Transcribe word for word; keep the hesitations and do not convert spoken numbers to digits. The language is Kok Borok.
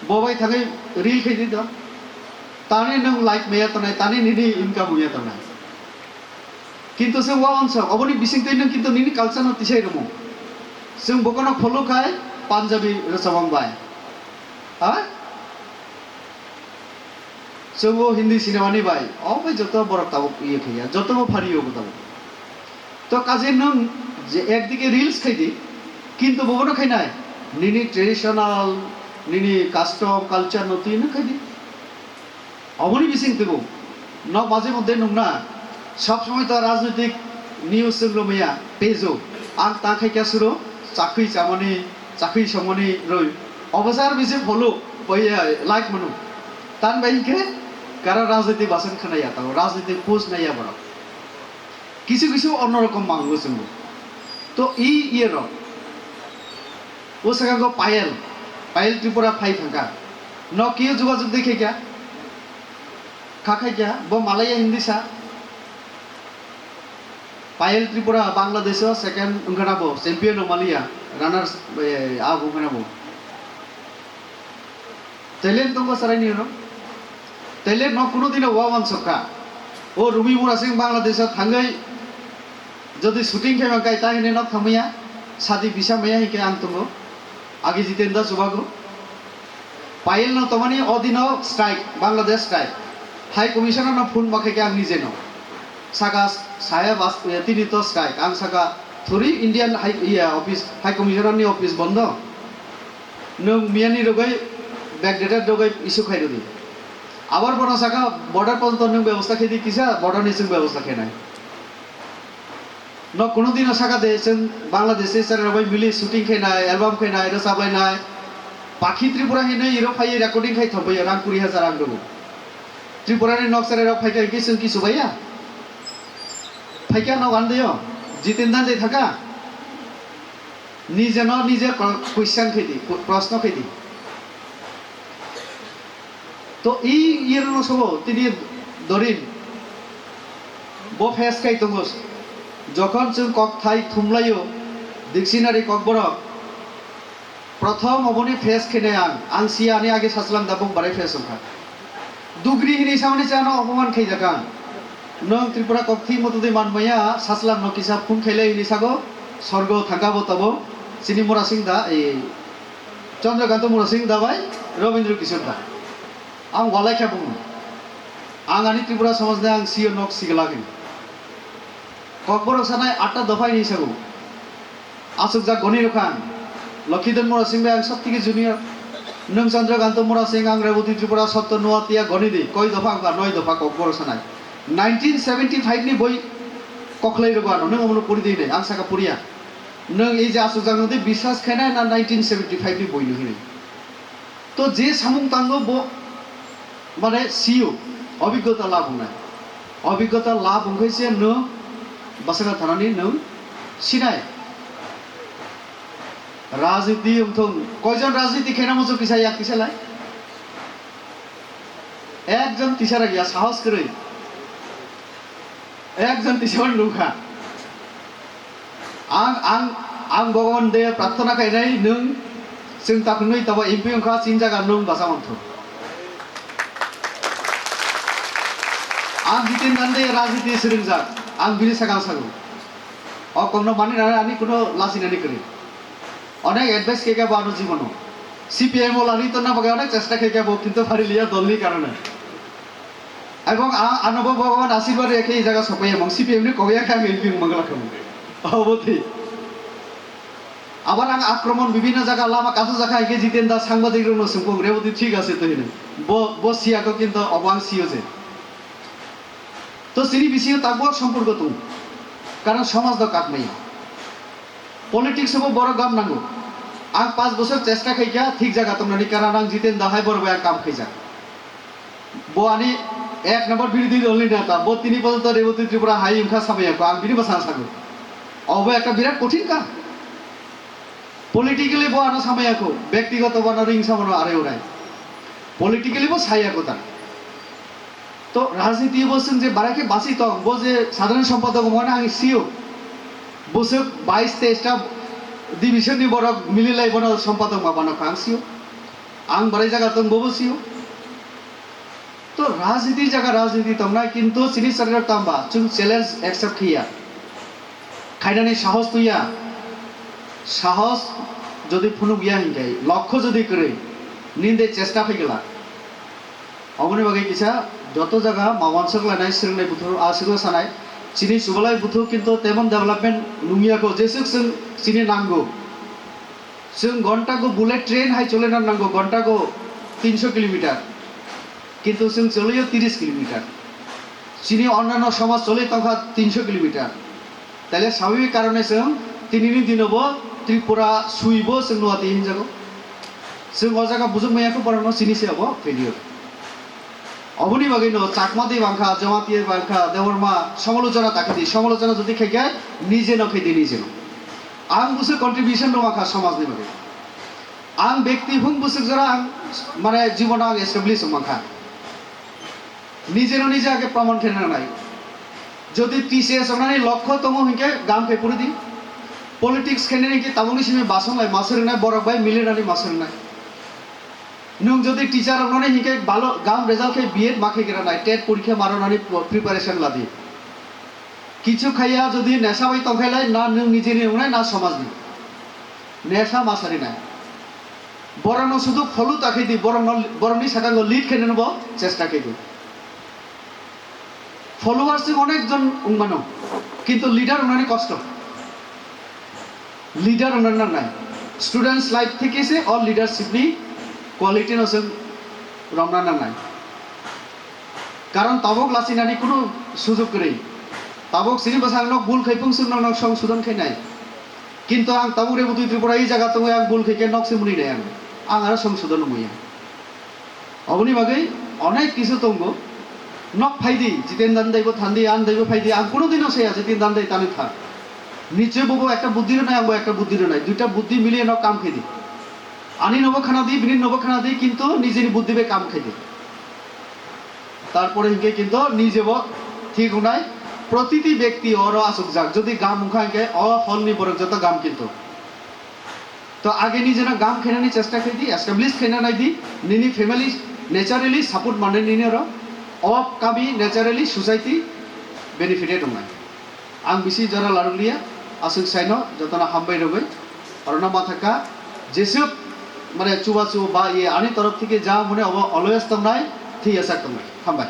Bo bai thangwi reel khaidi do. Tani nwng like maya tongnai, tani nini income wngya tongnai. Kintu se wa onsa, oboni bising twi nwng kintu nini culture no tisai rwmo. Chwng bokono follow khai Punjabi rwchapang bai. Ha? Chwng o Hindi cinema ni bai, o bai joto borok tabuk iye khaiya, joto bo phari o tabuk. To kaje nwng je ekdike reels khaidi, kintu bobono khainai, nini traditional, nini custom, culture no twi nwng khaidi. Oboni bising twibo, nok maje moddhe nungna, sob somoi to rajnitik news chwng romaya, page o, ang ta khaikya suro, chakwi chamani, chakwi songmani roi, obosar bisi follow, bai, like manu. Tan bai hinkhe, kara rajnitik basan khanaya tao, rajnitik post naya borok. Kisu kisu onno rokom mango chwngbo. To i iye rok. O saka go Payel. Payel Tripura phai thangka. No kiyo jugajug de khaikya. Kha khaikya. Bo Malaya Hindi sa. Payel Tripura Bangladesh o second wngkha na bo. Champion o Malaya. Runners, eh, up wngkha na bo. Talent tongo chwraini oro. Talent no kuno dino wa wansukha. O Rumi Murasing Bangladesh o thangwi jodi shooting khe mangkai ta hine nok thamaya. Sadi bisa maya hike ang tongo. Agi Jitendra Chubago. Payel no tomani o dino strike, Bangladesh strike. High Commissioner no phone ma khe ang nije no. Saka saheb as-, tini to strike. Ang saka thuri Indian High, iya, office, High Commissioner ni office bondo. Nwng miyani rogwi backdated rogwi issue khai rwdi. Abar bono saka border porjonto nwng bebosta khaidi kisa border ni chwng bebosta khainai. No kuno dino saka de chwng Bangladeshi chwrai rok bai mili shooting khainai, album khainai, rwchap lainai. Pakhi Tripura hinwi iro phaiwi recording khai thangbai rang kuri hajar rang rwgo. Tripura ni nok chwrai rok phaikha hinkhe chwng kisu baiya. Phaikha nok andeo. Jitendra de thaka. Nije no nije pro-, question khaidi, pro-, proshno khaidi. To i yerno sobo tini dorin bo face khai tongo. Jokhon chwng kokthai thumlaio dictionary kokborok, prothom oboni face khainai ang, ang sia ani age sachwlang da bok barai face wngkha. Dugri hini samani chano opoman khaijak ang. Nwng Tripura kokthwi motodwi manmaya, sachwlangno kisa phone khailai hini sago, sorgo thangkabo tabo, chini Murasing da, ei, Chandrakanta Murasing da bai Rabindra Kishore da. Ang walai khe bung. Ang ani Tripura somaj ni ang sio nok sigla khe. Kokborok sanai atta dopha hini sago. Aswkjak goni rwkha ang. Lokhidhan Murasing bai ang sabtheke junior. Nwng Chandrakanta Murasing, ang Reboti Tripura, Sotto Nuatia goni di. Koi dopha wngkha? Noi dopha kokborok sanai. Nineteen seventy five ni boi kokhlai rwgo ano. Nwng omono puri di hinwi. Ang saka puriya. Nwng ei je aswkjak nw di biswas khainai na nineteen seventy five ni boi nw hinwi. To je samung tango bo mane sio, obiggota lab wngnai. Obiggota lab wngkhai se nwng bwswkang thanani nwng sinai. Rajniti wngthung, koijon rajniti khaina muchung kisa yak kisa lai? Ekjon tisa rwgya, sahos kwrwi. Ekjon tisa rwgya. Ang, ang, ang Bhagwan de prarthana khainai, nwng chwng takhunwi tabo M P wngkha, chini jaga nwng basa manthu. Ang Jitin Dande rajniti swrwngjak, ang bini sakang sago. O kokno mani rwnai ani kuno lasinani kwrwi. Onek advice khe khe bo ano jibono. C P I M o lari tonna bagwi onek chesta khe khe bo, kintu phari liya dolni karone. Ebong a-, ano bo Bhagwan asirwad rikhe e jaga sokpaiya mong, C P M ni kok ya khe ang M P wng mangla khe mong. Obo thik. Abar ang akromon bibhinno jaga lama kasu jakha hingke Jiten Das sangbadik rokno sungkung Reboti thik ase to hino. Bo, bo siya ko kintu obo ang siyo je. To sini bisingo tabuk somporko tongo. Karon somaj do kakmaya. Politics o bo borok gam nango. Ang panch bosor chesta khaikha thik jaga tongnani, karon ang Jiten Da hai borok bai ang kam khaijak. Bo ani ek number birodhi dol ni neta, bo tini porjonto Reboti Tripura hai wngkha samaya ko, ang bini bwsang sago. Obo ekta birat kothin kam. Politically bo ano samaya ko, bektigoto bo ano ring samano are urai. Politically bo saya ko ta. To rajniti bo chwng je barai khe basi tong, bo je sadharan sompadok wngmani ang sio. Bwswk bais teis ta division ni borok mililai bono sompadok ma bano kha ang sio. Ang barai jaga tong bobo sio. To rajniti jaga rajniti tongnai, kintu chini chwrairok tamba chwng challenge accept khiya. Khainani sahos tuya. Sahos jodi phunuk ya hinkai, lokho jodi kwrwi, ninde chesta phaigala. Oboni bagwi kisa joto jaga ma wansok lanai, swrwngnai buthu, a swrwng sanai. Chini chubalai buthu kintu temon development nungya ko, jesuk chwng chini nango. Chwng ghonta go bullet train hai chole na nango, ghonta go tinsho kilometer. Kintu chwng choliyo tiris kilometer. Chini onnano somaj choli tongkha tinsho kilometer. Taile swabhabik karone chwng tinini dinobo Tripura suibo chwng nuati hinjago. Chwng o jaga bujukmaya khe borokno chini se abo failure. Oboni bagwino Chakma di bangkha, Jamatia bangkha, Debbarma somolochona ta khaidi, somolochona jodi khaikhe nijeno khaidi, nijeno. Ang busu contribution rw mankha somajni bagwi. Ang bekti hwn bwswk jora ang mane jibono ang establish wng mankha. Nijeno nije age proman khe nangnai. Jodi T C S wngnani lokho tongo hinkhe gam khe puri di. Politics khe nini khe tabukni simi basonglai maswrwngnai, borok bai milinani maswrwngnai. Nwng jodi teacher wngnani hinkhe balo gam result khe B Ed ma khe granai, tet porikha ma rwnani preparation ladi. Kichu khaiya jodi nesa bai tongkhailai, na nwng nijeni wngnai na somajni. Nesa ma sarinai. Borokno sudu follow ta khe di, borokno, borokni sakango lead khe nini bo chesta khe di. Followers se onek jon wng mano, kintu leader wngnani kosto. Leader wngna nangnai. Students life theke se o leadership ni quality no chwng romna nangnai. Karon tabuk lasinani kunu sujug kwrwi. Tabuk sini bwsakno bul khai phung chwng nokno songsodon khainai. Kintu ang tabuk Rebutwi Tripura i jaga tongwi ang bul khai khe nok se mwnwi nai ang. Ang aro songsodon mwnwi ya. Oboni bagwi onek kisu tongo. Nok phaidi, Jiten Dandai bo thandi, ang daibo phaidi, ang kunu dino saya Jiten Dandai tani tha. Niche bobo ekta buddhi rwnai, angbo ekta buddhi rwnai. Duita buddhi miliye nok kam khaidi. Ani nobo khana di, bini nobo khana di, kintu nijeni buddhi bai kam khaidi. Tarpore hinkhe kintu nijebo thik wngnai. Protiti bekti oro asukjak. Jodi gam wngkha hinkhe o hall ni borok joto gam kintu. To age nijeno gam khainani chesta khaidi, establish khaina naidi, nini family naturally support manwi nini oro, o kami naturally society benefited wngnai. Ang bisi jora larwkliya, aswk saino jotono hambai rwgwi, orono mathaka jeswk mane chubachu ba iye ani torof theke ja mone obo always tongnai, thik asak tongnai. Hambai.